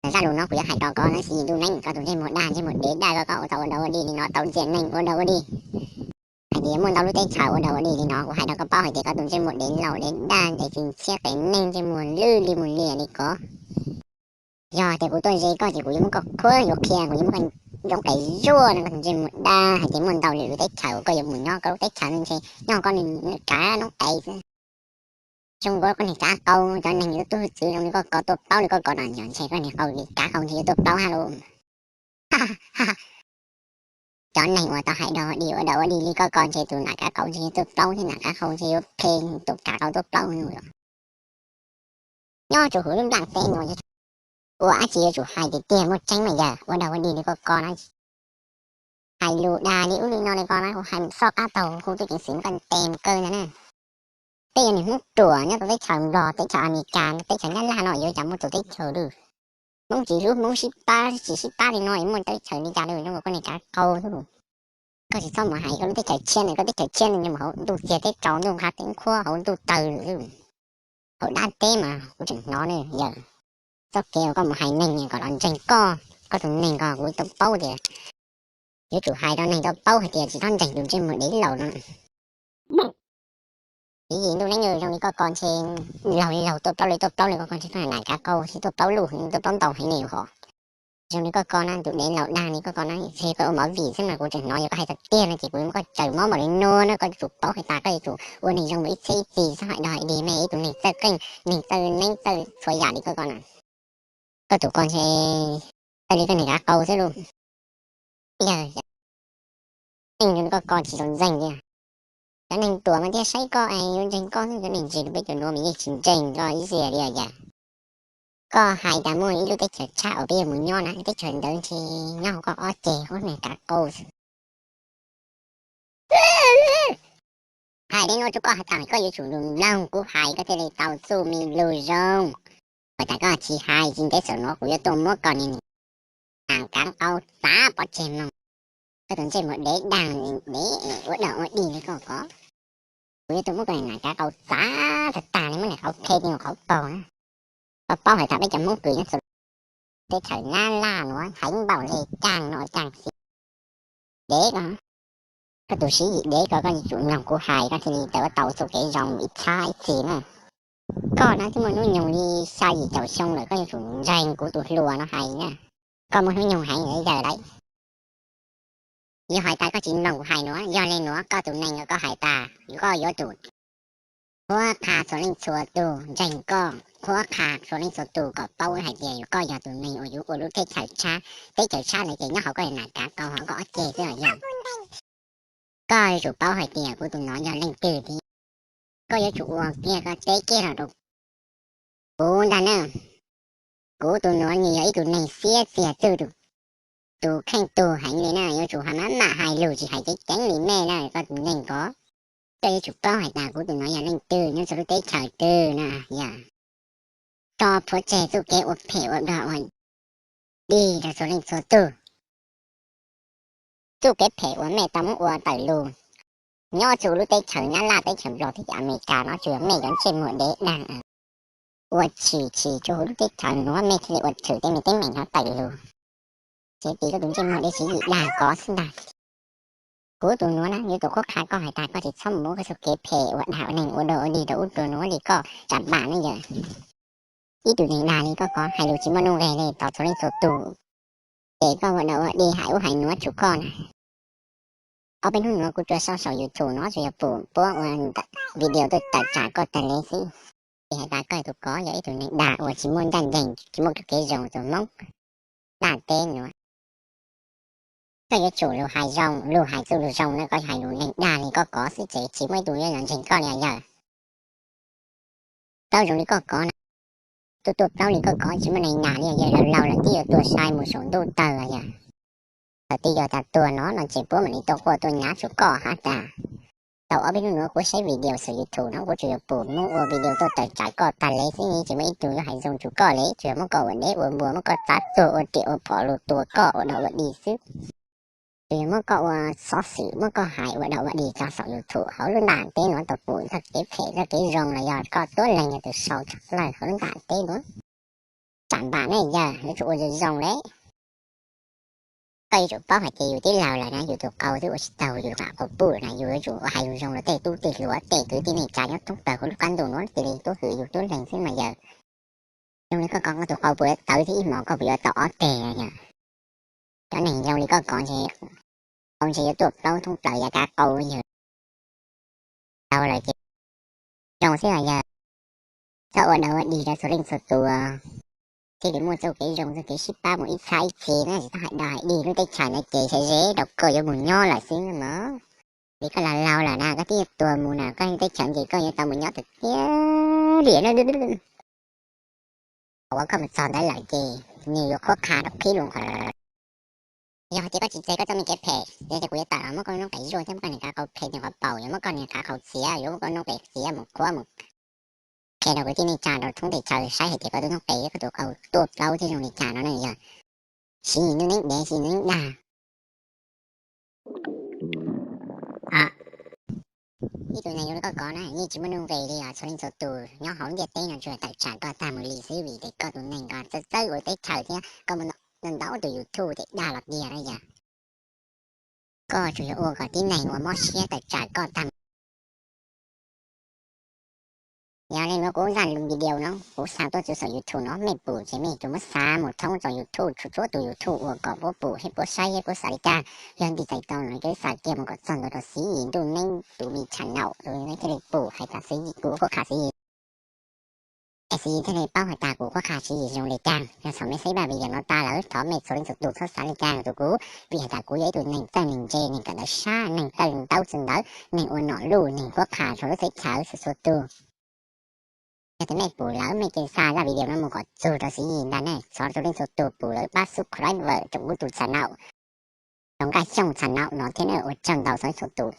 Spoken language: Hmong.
Zaj lus no kuv yuav hais rau koj na, Xi Yis Ntuj Neeb, koj tus ntsej muag dag, ntsej muag dev dag, koj ua tau ua dog ua dig li no tau ntxias neeg ua dog ua dig. Hais tias muaj ntau lub teb chaws ua dog ua dig li no, kuv hais rau koj paub hais tias koj tus ntsej muag dev laus dev dag, ntes tsis ntxhiab qias neeg, ntsej muag lwj li mus lias li ko. Yog tias kuv tuaj ze koj ces kuv yuav muab koj khuab yuav qhia, kuv yuav muab koj zoo qes zuaj no, koj tus ntsej muag dag. Hais tias muaj ntau lwm lub teb chaws koj yuav mus nyob, koj lub teb chaws ntshe nyob koj niag kav noob qes xwb. Zoo nkaus koj niag kav qau, cov neeg tub txwv zoo li koj ko tuaj plaub li koj ko no, ntshe koj niag qau li kav qau ntshe yuav tuaj plaub hab lauj. Cov neeg uas tau hais dog dig ua dog ua dig li koj ko ntshe tus nam kav qau ntshe yuav tuaj plaub thiab, nam kav qau ntshe yuav phem tus kav qau tuaj plaub no. Nyob rau huv lub nplaj teb no ua dab tsi yuav tsum hais tiag tiag, muaj tseeb mas yawg ua dog ua dig li koj ko na. Hais lus dag li ub li no li ko na, kuv hais txoj qab taug hu tub ceev xwm muab koj ntes mus kaw ntag na. Peb yog niag Hmoob ruam nyob rau teb chaws Nplog, teb chaws Amelikas, teb chaws Nyab Laj no yuav cas muaj tus teb chaws lwj. Hmoob tsis hlub Hmoob, sib pab tsis sib pab li no yuav muaj teb chaws li cas lwj, zoo nkaus koj niag kav qau xwb. Koj tsis txhob mus hais koj lub teb chaws tshiab na, koj teb chaws tshiab no yog mus hauv ntuj txiag teb tsaus, ntuj nqha teb nqhuab, hauv ntuj tawg lawm xwb. Hauv dab teb mas kuv tseem hnov ne yawg. Txoj kev uas koj mus hais neeg kom los ntseeg koj, koj tus neeg ko kuv tau paub tias yuav tsum hais rau neeg tau paub hais tias tsis txhob ntseeg tus ntsej muag dev laus no. Xi Yis Ntuj Neeb, zoo li koj ko ntshe laug li laug tuaj plaub li tuaj plaub li koj ko ntshe koj nam kav qau ntshe tuaj plaub luj tuaj plaub ntau heev li hos. Zoo li koj ko na, tus dev laus dag li koj ko na, ntshe koj ua movie xwb mas kuv tseem hnov yog koj hais tiag tiag no ces kuv yuav muab koj caws mob npaum li no na, koj yuav tsum paub hais tias koj yuav tsum ua neeg zoo mus ib txhiab ib txhis, txhob hais dog hais dig, mej ib tug neeg txawj qeej, neeg txawj neeb txawj txhua yam li koj ko na. Koj tus ko ntshe txawj li koj niag kav qau xwb lauj. Yawg, neeg zoo li koj ko tsis tau ntseeg li. Cov neeg ruam mas thiaj saib koj es yuav ntseeg koj xwb, cov neeg ntse rau peb cov nuav mas yeej tsis ntseeg koj ib txhis li yawg. Koj hais tas muaj ib lub teb chaws tshab uas peb yuav mus nyob na, teb chaws ntawd ntshe nyob hauv koj ob ceg, koj niag kav qau xwb. Hais deb nuav rau koj hais tas koj yuav tsum mloog kuv hais koj thiaj li tau txuj mi lug zoo. Ua tas koj tsis hais tsis ntev saum nuav kuv yuav tuaj muab koj niag niam kav qau txav pov tseg mloog. Koj tus ntsej muag dev daag dev ua dog ua dig li koj ko, kuv yuav tuaj muab koj niag nam kav qau txav tag tag li, muab niag qau qhe ti mus qhauv paug na. Koj paub hais tas peb cov Hmoob kws nyob txhua teb chaws Nyab Laj nuav heev npaum le caag no caag xwb. Dev ko, koj tus Siv Yis dev ko, koj yuav tsum mloog kuv hais koj thiaj li tau ua tau txuj kev zoo ib txhab ib txhis na. Koj na twb muaj hnub nyoog li xya yim caum xyoo lawm, koj yuav tsum ntseeg kuv tus hluas no hais na. Koj muaj hnub nyoog heev lawm yawg lauj. Yog hais tas koj tsis mloog kuv hais nuav, yog le nuav koj tus neeg koj hais tas koj yuav tsum qhuab qha txhua leej txhua tug ntseeg koj, qhuab qha txhua leej txhua tug kom paub hais tias koj yog tus neeg uas yuav ua lub teb chaws tshab. Teb chaws tshab ntawd ces nyob hauv koj nam kav qau hauv koj ob ceg xwb os yawg. Koj yuav tsum paub hais tias kuv tus nuav yog leej twg thiab. Koj yuav tsum ua kiag koj teb kiag los rau kuv ntag na. Kuv tus nuav nws yog ib tug neeg xiab txiag txwj tus kheej tug heev li na, yuav tsum hais maj mam hais lug tsis hais ceev ceev li mej na koj tus neeg ko. Koj yuav tsum paub hais tas kuv tus nuav yog leej twg nyob txhua lub teb chaws twg na yawg. Tso plhuav tseg txuj kev ua phem ua dog ua dig rau txhua leej txhua tug. Txuj kev phem uas mej tau muab ua tawm lug nyob txhua lub teb chaws Nyab Laj, teb chaws Nplog, teb chaws Amelikas no tsuas yog mej cov ntsej muag dev daag ua tshwm sim tsuas huv lub teb chaws nuav, mej thiaj li ua tshwm tej me teeb meem no tawm lug. Ces tim koj tus ntsej muag dev Siv Yis dag ko xwb ntag. Kuv tus nuav na yuav tsum qhuab qha koj hais tas koj tsis txhob mus muab koj txuj kev phem ua dag ua neeg ua dog ua dig rau ub rau nuav li koj tsam pam ne yawg. Ib tug neeg dag li koj ko hais lug tsis muaj nuj nqes li rau txhua leej txhua tug, ces koj ua dog ua dig hais ub hais nuav tsuas koj na. Ob peb hnub nuav kuv tsuas sau saum YouTube no tsuas yog pum puab ua video tuaj tawm tsam koj tag le xwb. Ces hais tas koj tus ko yog ib tug neeg dag uas tsis muaj ncaj nceeg, tsis muaj kev zoo rau Hmoob nplaj teb nuav. Koj yuav tsum lug hais zoo, lug hais txuj lug zoo na, koj hais lug neeg dag li koj ko xwb ces tsis muaj ib tug yuav los ntseeg koj li yawg. Plaub zoo li koj ko na, tuaj tuaj plaub li koj ko tsis muaj neeg dag li yawg, laug laug lawm twb yuav tuag sai mus saum ntuj tawg yawg. Thaum twg yog tas tuag no no ces puab mam li tuaj quaj tuaj nyav tsuas koj hab tas. Tau ob peb hnub nuav kuv saib video saum YouTube no kuv tsuas yog pum Hmoob ua video tuaj tawm tsam koj tag le xwb, tsis muaj ib tug yuav hais zoo tsuas koj le, tsuas yog muab koj ua dev ua npua, muab koj txav tuag ua riam ua phom lug tua koj ua dog ua dig xwb. Tsuas yog muab koj ua xov xwm, muab koj hais ua dog ua dig tso saum YouTube. Hauv lub ntav teb nuav tau pum txoj kev phem txoj kev zoo los yog koj tuab leeg yog tus sau tshaj plaws hauv lub ntav teb nuav. Tsam Npam ne yawg, yuav tsum ua zoo zoo le. Koj yuav tsum paub hais tias yus tib laug lawm na, yus tus qau twb ua tsis taus yus qhov qau puj na, yus yuav tsum hais zoo zoo rau tej tub tej hluas tej kwv tij neej tsa nyob thoob plaws hauv lub qab ntuj no, cia li tub hwm yus tub leeg xwb mas yawg. Zoo li koj ko koj tus qau puas yuav tawv thiab ib hmos koj puas yuav tau ob teg yom? Cov neeg zoo li koj ko ntshe qau ntshe yuav tuaj plaub thoob plaws yav kav qau yawg. Tau lawm ces zoo xwb os yawg. Txhob ua dog ua dig rau txhua leej txhua tus, thiaj li muaj txoj kev zoo txoj kev sib pab mus ib txha ib txhis na, tsis txhob hais dog hais dig. Lub teb chaws no ces sab ze rau koj yuav mus nyob lawm xwb mog. Vim koj laug laug lawm na, koj twb yuav tuag mus na, koj teb chaws ces koj yuav tau mus nyob tiag tiag li na. Thaum uas koj mus txog ntawd lawm ces nws yuav qhuab qha rau qhib lus qhov. Yog hais tias koj tsis tseg koj txoj me kev phem, yog tias kuv yuav tawm los muab koj noob qes zuaj thiab muab koj niag kav qau phem nws qhov paum, yuav muab koj niag kav qau txiav, yuav muab koj noob qes txiav mus qhuab mus qhia rau kwv tij neej tsa rau thoob teb chaws saib hais tias koj tus noob qes koj tus qau tuaj plaub thiab zoo li cas no na yog. Siv ntuj neeb dev siv ntuj neeb dag. Ib tug neeg zoo li koj ko na yeej tsis muaj nuj nqis li os. Txhua leej txhua tus nyob hauv ntiaj teb no tsuas tawm tsam koj tag mus li xwb vim tias koj tus neeg ko txawj txawj ua teb chaws thiab koj muaj ntau tus YouTube ces dag los tiag na yog. Koj tsuas yog ua kom tib neeg ua mob siab tawm tsam koj tag. Yog li no kuv zaj video no kuv xa tuaj txog saum YouTube no mej pum ces mej tsuas muab xa mus thoob txog YouTube txhua txhua tus YouTube ua kom puab pum thiab puab saib thiab puab xav li cas. Yog nti txais tau no ces xa kiag mus kom txog ntua rau Xiv Yis Ntuj Neeb tus me channel tus thiaj li pum hais tas Xiv Yis kuv qhuab qha Xiv Yis. Es Xiv Yis thiaj li paub hais tas kuv qhuab qha Xiv Yis zoo li cas. Yog thaum mej saib vaj video no tas lawm thov mej txhua leej txhua tus txhob xav li cas rau kuv, vim hais tas kuv yog ib tug neeg txawj neeg ntse, neeg kawm ntawv sab, neeg tawj ntawv txawj ntawv, neeg ua nom luj, neeg qhuab qha rau lub teb chaws txhua txhua tus. Yog tias mej pum lawm mej cia li xa zaj video no mus kom txog rau Xiv Yis ntag ne. Thov txhua leej txhua tus pum lawm pab subscribe rau kuv tus channel, rau Nkaj Xyooj channel no thiab ne. Ua tsaug ntau txhua leej txhua tus.